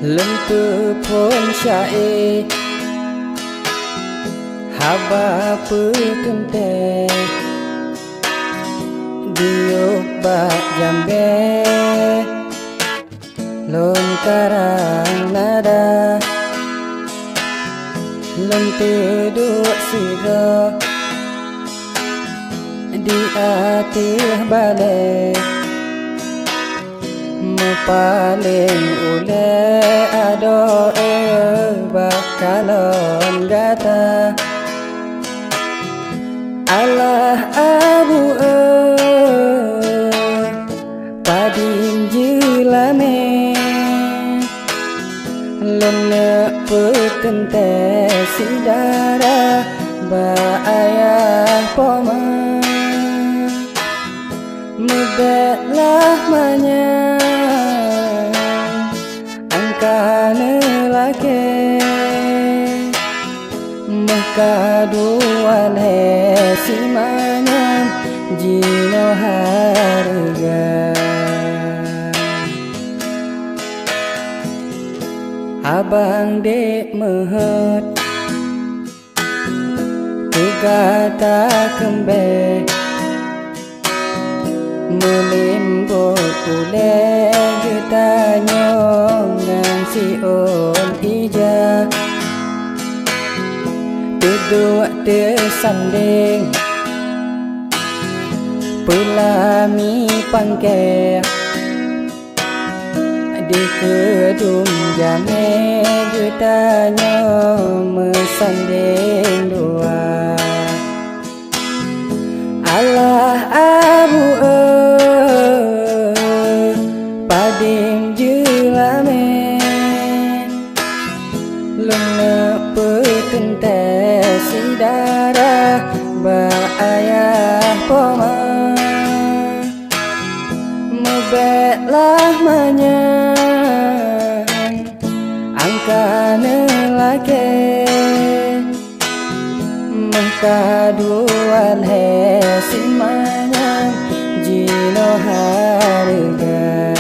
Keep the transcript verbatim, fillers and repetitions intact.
Lôn peuphon syaé haba peuteuntée, diyueb bak jambée. Lôn karang nada, lôn teuduek sidroe di ateueh balée. Meupaleng ulée adoe bak kalon gata. Alah Abu eh, padum jeulamé. Lôn neuk peuteuntée syedara bak ayah poma. Meubék lah manyang angka neulakée. Meuka dua lhée simanyam jinoe hareuga. Abang dek meuheuet teuga takeumbée. Meulimbot ulée geutanyoe ngon siôn ija, teuduek teusandeng peulami pangkée. Dikeue dum jamé geutanyoe meusandeng dua. Alah Abu eh, padum jeulamé. Lôn neuk peuteuntée syedara bak ayah poma. Meubék lah manyang angka neulakée. Meuka dua lhée simanyam jinoe hareuga.